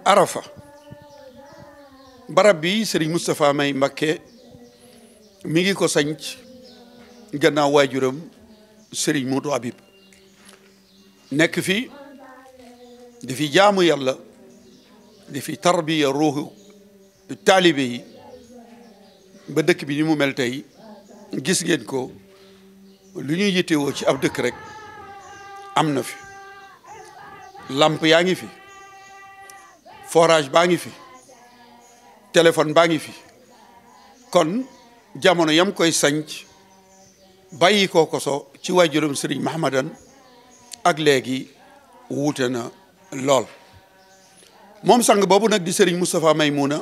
Arafa barab bi Serigne Moustapha May Mbacké mi ngi ko sanc gannaaw waajuram Serigne Modou Habib nekk fi di fi jaamu yàlla di fi tarbiya ruuxu taalibe yi ba dëkk bi ni mu mel tey gis ngeen ko lu ñuy yittewoo ci ab dëkk rek am na fi lamp yaa ngi fi forage baa ngi fi téléphone baa ngi fi kon jamono yam koy sanc bàyyi ko koso ci waajuram Serigne Mahamadan ak léegi wuute na lool moom sang boobu nag di Serigne Moustapha Maymuna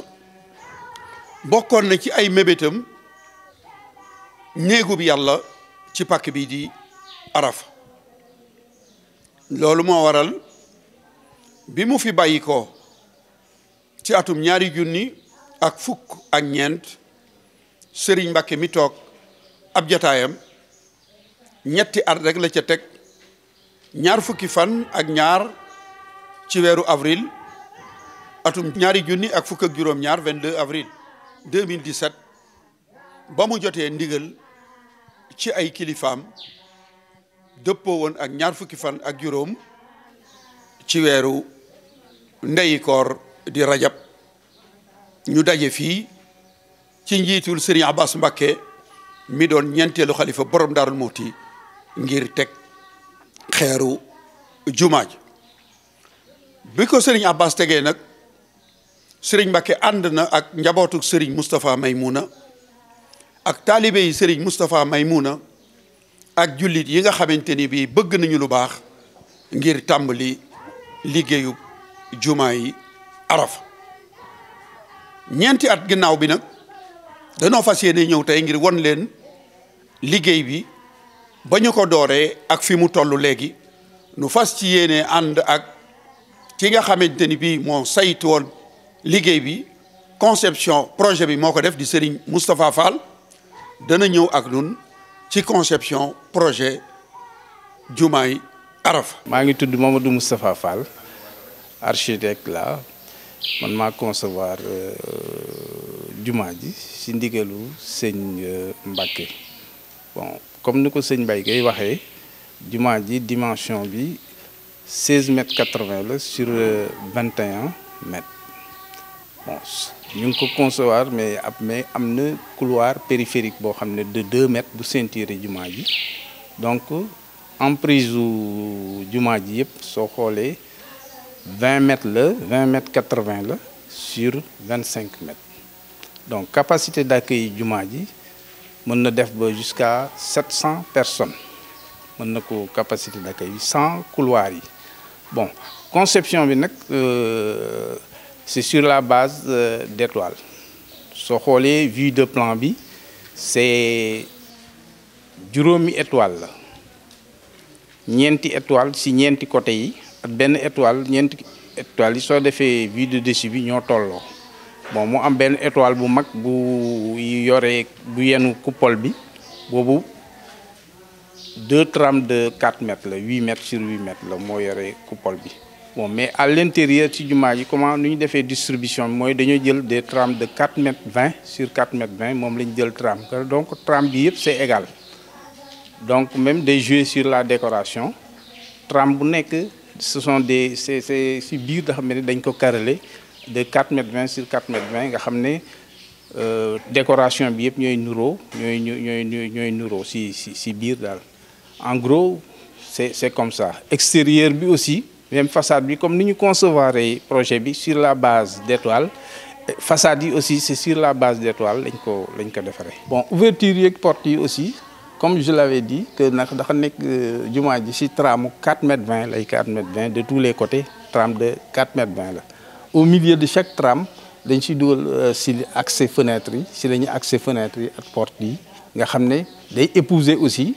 bokkoon na ci ay mébétam néegub yàlla ci pàkk bi di Arafa loolu moo waral bi mu fi bàyyi ko ci atum 2000 ak fukk ak ñeent Serigne Mbacké mi toog ab jataayam ñetti at rek la ca teg 20 fan ak ñaar ci weeru avril atum 2000 ak fukk ak juróom-ñaar 22 avril 2017 ba mu jotee ndigal ci ay kilifaam dëppoo woon ak 20 fan ak juróom ci weeru ndeyi koor di rajab ñu daje fii ci njiitul Serigne Abbas Mbacké mi doon ñeenteelu xalifa borom Daarul Muhti ngir teg xeeru jumaa ji bi ko Serigne Abbas tegee nag Serigne Mbacké ànd na ak njabootuk Serigne Moustapha Maymuna ak taalibe yi Serigne Moustapha Maymuna ak jullit yi nga xamante ni bii bëgg nañu lu baax ngir tàmbali liggéeyu jumaa yi Arafa ñeenti at ginnaaw bi nag danoo fas yéene ñëw tey ngir won leen liggéey bi ba ñu ko dooree ak fi mu toll léegi nu fas ci yéene ànd ak ki nga xamante ni bii moo saytu woon liggéey bi conception projet bi moo ko def di Serigne Moustapha Fall dana ñëw ak nun ci conception projet jumaay Arafa. maa ngi tudd Mamadou Moustapha Fall architecte la man maa concevoir jumaa ji ci ndigalu sëñ Mbacké bon comme ni ko sëñ Mbaye Gueye waxee jumaa ji dimension bi 16,80 m la sur 21 mètres bon ñu ngi ko concevoir mais am na couloir périphérique boo xam ne de 2 mètres bu ceinture jumaa ji donc emprise u jumaa ji yëpp soo xoolee 20 mètres la 20,80 m la sur 25 mètres donc capacité d'accueil jumaa ji mën na def ba jusqu'à 700 personnes mën na ko capacité d'accueil sans couloir yi bon conception bi nag c'est sur la base d'étoiles soo xoolee vue de plan bi c'est juróomi étoile la ñeenti étoile ci ñeenti côté yi ak benn étoile ñeenti étoiles yi soo defee vue de dessus bi ñoo tolloo bon mu am benn étoile bu mag bu yore bu yenu coupole bi boobu 2 trames de 4 mètres la 8 mètres sur 8 mètres la moo yore coupole bi bon mais à l'intérieur ci jumaa ji comment nu ñu defee distribution bi mooy dañoo jël des trames de 4 mètres 20 sur 4 mètres 20 moom la ñu jël trame donc trame bi yëpp c'est égal donc même des jouer sur la décoration trame bu nekk ce sont des c'est si biir nga xam ne dañ ko carrelé de 4 mètres 20 sur 4 mètres 20 nga xam ne décoration bi yëpp ñooy nuroo ñooy nuroo si biir daal en gros c'est comme ça extérieur bi aussi même façade bi comme ni ñu concevoir projet bi sur la base d'étoiles façade yi aussi c'est sur la base d'étoiles lañ ko defaree. bon ouverture yeeg porte yi aussi comme je l'avais dit que nag dafa nekk jumaa ji ci trame 4 mètres 20 lay 4 mètres 20 de tous les côtés trame de 4 mètres 20 la au milieu de chaque trame dañ ci dugal ci accès fenêtre yi ci la ñuy accès fenêtre yi ak porte yi nga xam ne day épouser aussi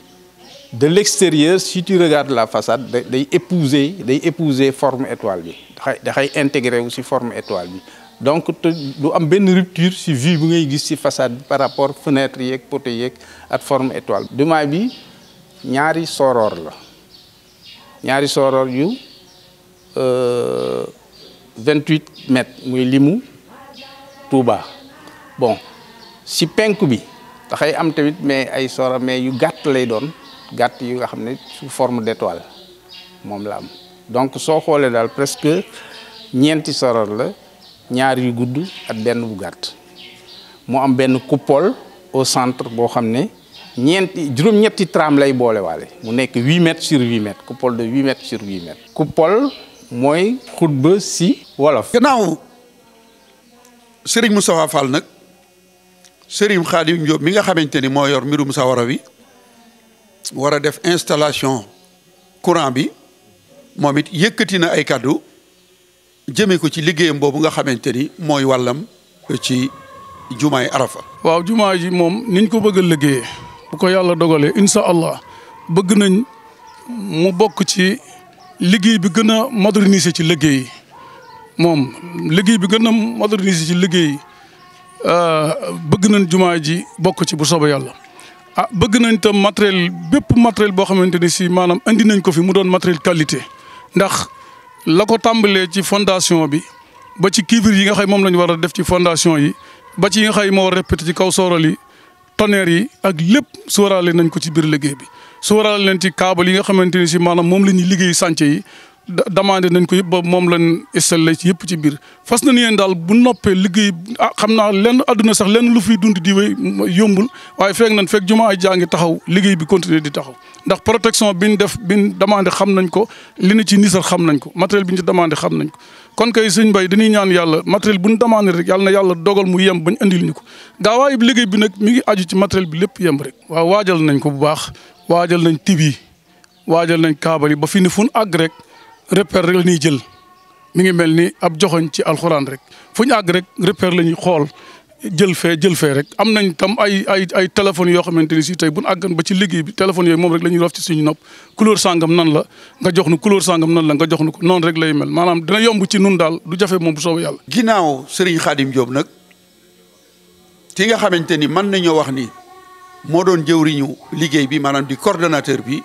de l'extérieur. Si tu regardes la façade day épouser forme étoile bi dafay intégrer aussi forme étoile bi. Donc du am benn rupture ci vue bi ngay gis ci façade bi par rapport fenêtre yeeg poteau yeeg ak forme étoile. jumaa bi ñaari soror la, ñaari soror yu 28 mètres muy limu Touba. Bon ci penku bi dafay am tamit mais ay soror mais yu gàtt lay doon, gàtt yu nga xam ne sous forme d'étoile moom la am. Donc soo xoolee daal presque ñeenti soror la, ñaar yu gudd ak benn bu gàtt. mu am benn coupole au centre boo xam ne juróom-ñetti tram lay boole waale mu nekk 8 mètres sur 8 mètres, coupole de 8 mètres sur 8 mètres. coupole mooy xutba si wolof. gannaaw Serigne Moustapha Fall nag Serigne Khadim Diop mi nga xamante ni moo yor mbirum sawara wi war a def installation courant bi moom it yëkkati na ay kàddu jëmee ko ci liggéeyam boobu nga xamante ni mooy wàllam ci jumaay Arafa. waaw jumaa ji moom niñ ko bëgg a liggéeyee bu ko yàlla dogalee incha allah bëgg nañ mu bokk ci liggéey bi gën a moderniser ci liggéey yi moom liggéey bi gën a moderniser ci liggéey yi bëgg nañ jumaa ji bokk ci bu soobee yàlla. bëgg nañ tam matériel bépp matériel boo xamante ni si maanaam indi nañ ko fi mu doon matériel qualité ndax la ko tàmbalee ci fondation bi ba ci cuivre yi nga xay moom lañ war a def ci fondation yi ba ci yi nga xay moo war a répété ci kaw sorol yi tonnerre yi ak lépp sóoraale nañ ko ci biir liggéey bi. sóoraale leen ci câble yi nga xamante ni si maanaam moom la ñuy liggéey chantier yi demandé nañ ko yëpp ba moom lañ installé ci yëpp ci biir fas na yéen daal bu noppee liggéey xam naa lenn àdduna sax lenn lu fiy dund di wéy yombul waaye fekk nañ fekk jumaa ay jaa ngi taxaw liggéey bi continuer di taxaw ndax protection bi ñu def bi ñu demandé xam nañ ko li ñu ci nisar xam nañ ko matériel bi ñu ci demandé xam nañ ko. kon kay sëñ Mbaye dañuy ñaan yàlla matériel bu ñu demandé rek yàlla na yàlla dogal mu yem bañ andil ñu ko gaawaayu liggéey bi nag mi ngi aju ci matériel bi lépp yem rek. waaw waajal nañ ko bu baax waajal nañ tib yi waajal nañ kaabal yi ba fi ni fu ñu àgg rek repère rek la ñuy jël mi ngi mel ni ab joxoñ ci alxuraan rek fu ñu àgg rek repère la ñuy xool jël fee rek. am nañ tam ay téléphones yoo xamante ni si tey bu ñu àggan ba ci liggéey bi téléphones yooyu moom rek la ñuy rof ci suñu nopp couleur sangam nan la nga jox nu couleur sangam nan la nga jox nu ko noonu rek lay mel maanaam dina yomb ci nun daal du jafe moom bu soobee yàlla. ginnaaw Serigne Khadim Diop nag ki nga xamante ni mën nañoo wax ni moo doon jëwriñu liggéey bi maanaam di coordonnateur bi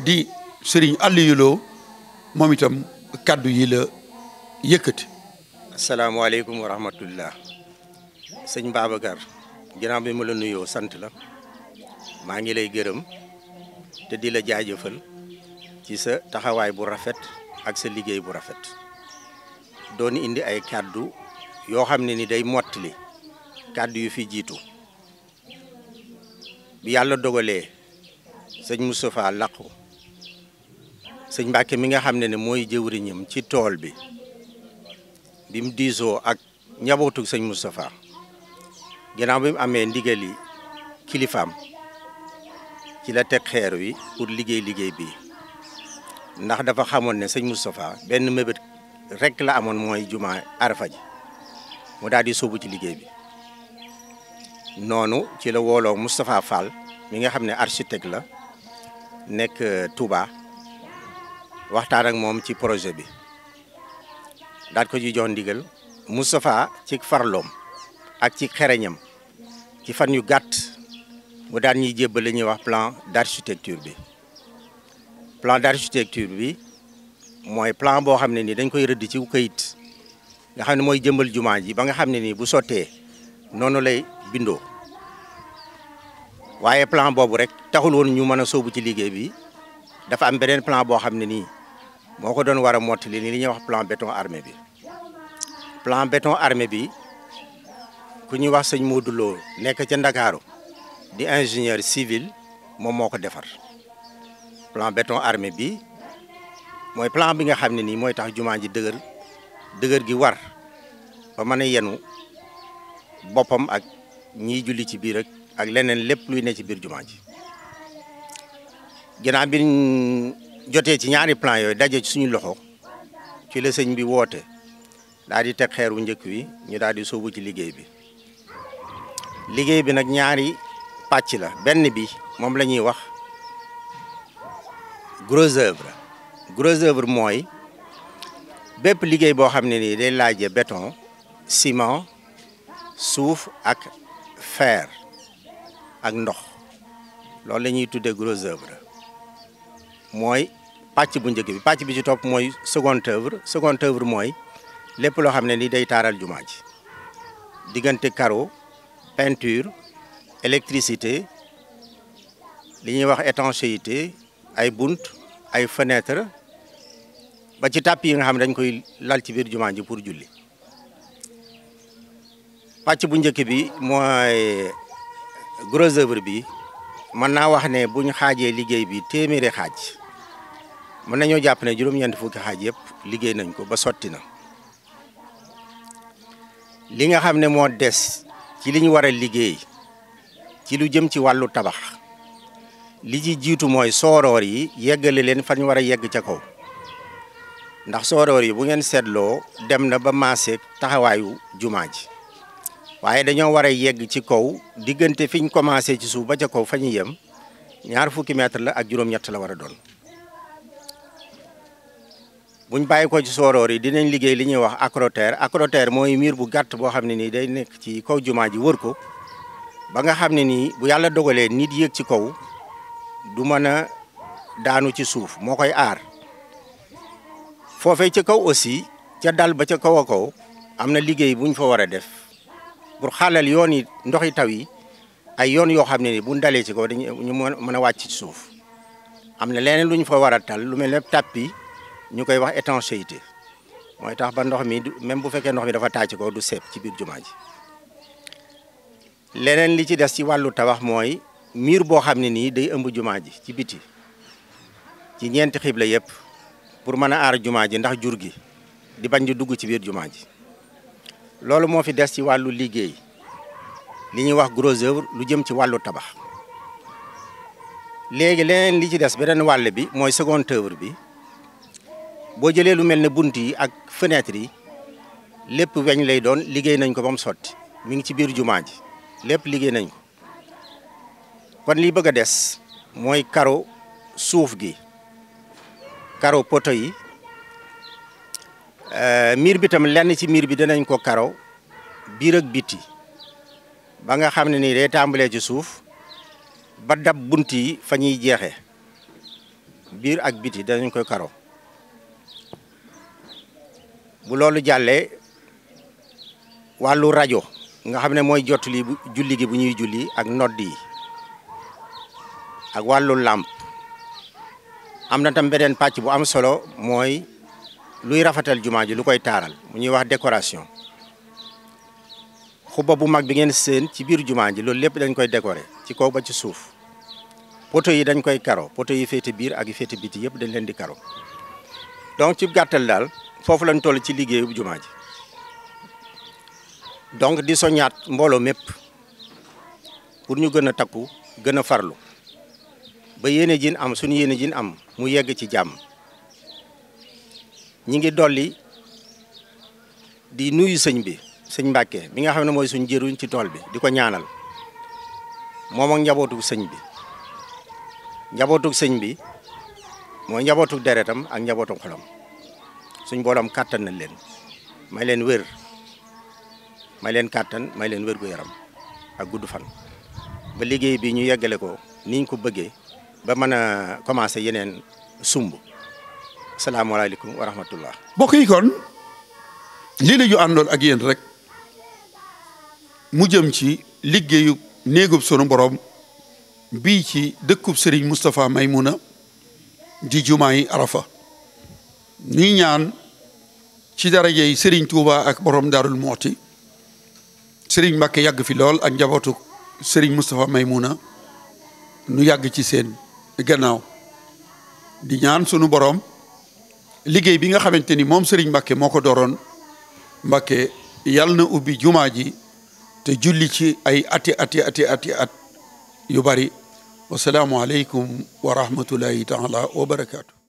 di Serigne Aliou Lo moom itam kaddu yi la yëkkati. asalaamaaleykum wa rahmatullah sëñ Babacar ginnaaw bi ma la nuyoo sant la maa ngi lay gërëm te di la jaajëfal ci sa taxawaay bu rafet ak sa liggéey bu rafet doon indi ay kaddu yoo xam ne ni day mottali kaddu yu fi jiitu bi yàlla dogalee sëñ Moustapha laqu sëñ Mbacke mi nga xam ne mooy jëwriñam ci tool bi bi mu diisoo ak njabootu sëñ Moustapha ginnaaw bi mu amee ndigali kilifaam ci la teg xeer wi pour liggéey bi ndax dafa xamoon ne sëñ Moustapha benn mébét rek la amoon mooy jumaa Arafa ji mu daal di sóobu ci liggéey bi noonu ci la wooloo Moustapha Fall mi nga xam ne architecte la nekk Touba waxtaan ak moom ci projet bi daal ko ci jox ndigal Moustapha ci farloom ak ci xereñam ci fan yu gàtt mu daan ñuy jébbal li ñuy wax plan d'architecture bi plan d'architecture bi mooy plan boo xam ne ni dañ koy rëdd ci këyit nga xam ne mooy jëmbal jumaa ji ba nga xam ne nii bu sottee noonu lay bindoo waaye plan boobu rek taxul woon ñu mën a sóobu ci liggéey bi dafa am beneen plan boo xam ne nii moo ko doon war a mottali ni li ñuy wax plan béton armé bi plan béton armé bi ku ñuy wax sëñ Modou Lo nekk ca Ndakaaru di ingénieur civil moom moo ko defar plan béton armé bi mooy plan bi nga xam ne nii mooy tax jumaa ji dëgër gi war ba mën a yenu boppam ak ñiy julli ci biir ak leneen lépp luy ne ci biir jumaa ji ginnaaw bi jotee ci ñaari plan yooyu daje ci suñu loxo ci la sëñ bi woote daal di teg xeer wu njëkk wi ñu daal di sóobu ci liggéey bi nag ñaari pàcc la benn bi moom la ñuy wax gros œuvre. Gros œuvre mooy bépp liggéey boo xam ne nii day laaje béton ciment suuf ak fer ak ndox loolu la ñuy tuddee gros œuvre mooy pàcc bu njëkk bi. pàcc bi ci topp mooy seconde œuvre. seconde œuvre mooy lépp loo xam ne ni day taaral jumaa ji diggante carreau peinture électricité li ñuy wax étanchéité ay bunt ay fenêtre ba ci tàpp yi nga xam ne dañ koy lal ci biir jumaa ji pour julli. pàcc bu njëkk bi mooy gros œuvre bi mën naa wax ne buñ xaajee liggéey bi téeméeri xaaj mën nañoo jàpp ne juróom-ñeent fukki xaaj yëpp liggéey nañ ko ba sotti na. li nga xam ne moo des ci li ñu war a liggéey ci lu jëm ci wàllu tabax li ci jiitu mooy sooroor yi yeggale leen fa ñu war a yegg ca kaw ndax sooroor yi bu ngeen seetloo dem na ba maaseeg taxawaayu jumaa ji waaye dañoo war a yegg ci kaw diggante fi ñu commencé ci suuf ba ca kaw fa ñu yem 20 mètres la ak juróom-ñett la war a doon. buñ bàyyi ko ci sooroor yi dinañ liggéey li ñuy wax acrotère. acrotère mooy miir bu gàtt boo xam ne nii day nekk ci kaw jumaa ji wër ko ba nga xam ne nii bu yàlla dogalee nit yéeg ci kaw du mën a daanu ci suuf moo koy aar. foofee ca kaw aussi ca dal ba ca kaw a kaw am na liggéey buñ fa war a def pour xaalal yoon yi ndoxi taw yi ay yoon yoo xam ne ni buñ dalee ci kaw dañu mën a wàcc ci suuf. am na leneen lu ñu fa war a tal lu mel ne tapis ñu koy wax étanchéité mooy tax ba ndox mi même bu fekkee ndox mi dafa tàcc ko du seep ci biir jumaa ji. leneen li ci des ci wàllu tabax mooy miir boo xam ne nii day ëmb jumaa ji ci biti ci ñeenti xibla yëpp pour mën a aar jumaa ji ndax jur gi di bañ di dugg ci biir jumaa ji. loolu moo fi des ci wàllu liggéey li ñuy wax gros œuvre lu jëm ci wàllu tabax. léegi leneen li ci des beneen wàll bi mooy seconde œuvre bi. boo jëlee lu mel ne bunt yi ak fenêtre yi lépp weñ lay doon liggéey nañ ko ba mu sotti mi ngi ci biir jumaa ji lépp liggéey nañ ko kon li bëgg a des mooy carreau suuf gi carreau poto yi miir bi tam lenn ci miir bi dinañ ko carreau biir ak biti ba nga xam ne nii day tàmbalee ci suuf ba dab bunt yi fa ñuy jeexee biir ak biti danañ koy carreau. bu loolu jàllee wàllu rajo nga xam ne mooy jottali julli gi bu ñuy julli ak nodd yi ak wàllu làmp am na tam beneen pàcc bu am solo mooy luy rafetal jumaa ji lu koy taaral mu ñuy wax décoration. xubba bu mag bi ngeen seen ci biir jumaa ji loolu lépp dañ koy décorer ci kaw ba ci suuf. poto yi dañ koy karo poto yi féete biir ak yi féete biti yëpp dañ leen di karo donc ci gàttal daal foofu lañ toll ci liggéeyu jumaa ji. donc di soññaat mbooloo mépp pour ñu gën a takku gën a farlu ba yéene jin am suñu yéene jin am mu yegg ci jàmm. ñi ngi dolli di nuyu sëñ bi sëñ Mbàkke bi nga xam ne mooy suñu jëruñ ci tool bi di ko ñaanal moom ak njabootug sëñ bi. njabootug sëñ bi mooy njabootug deretam ak njabootug xolam suñ booloom kàttan na leen may leen wér may leen kàttan may leen wér gu yaram ak gudd fan ba liggéey bi ñu yeggale ko niñ ko bëggee ba mën a commencé yeneen sumb. salaamaaleykum wa rahmatullah. mbokk yi kon lii la ñu àndoon ak yéen rek mu jëm ci liggéeyu néegub sunu borom bii ci dëkkub Serigne Moustapha Maymuna di jumaa yi Arafa. ñuy ñaan ci darajey Serigne Touba ak borom Darou Mouhty Serigne Mbacke yàgg fi lool ak njabootu Serigne Moustapha Maymuna nu yàgg ci seen gannaaw di ñaan sunu borom. liggéey bi nga xamante ni moom Serigne Mbacke moo ko dooroon Mbacke yàlla na ubbi jumaa ji te julli ci ay ati at yu bari wasalaamu aleykum wa rahmatullahi taala wa barakaatu.